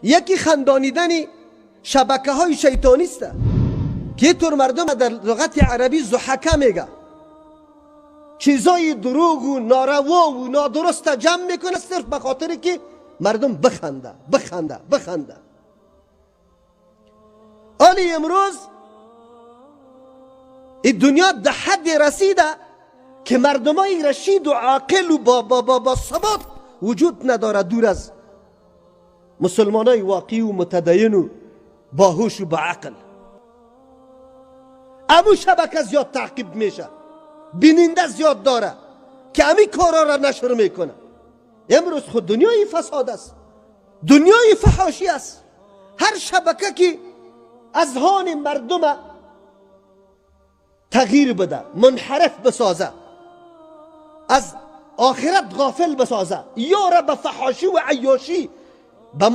یکی خندانیدن شبکه های شیطانی است که طور مردم در لغت عربی ضحکه میگه، چیزای دروغ و ناروا و نادرست جمع میکنه صرف به خاطر که مردم بخنده بخنده بخنده. آلی امروز این دنیا در حد رسیده که مردمای رشید و عاقل و با با با با ثبات وجود نداره، دور از مسلمانای واقعی و متدین و باهوش و با عقل. امو شبکه زیاد تعقیب میشه، بیننده زیاد داره که امی کارا را نشر میکنه. امروز خود دنیای فساد است، دنیای فحاشی است. هر شبکه که اذهان مردم تغییر بده، منحرف بسازه، از آخرت غافل بسازه، یا را به فحاشی و عیاشی به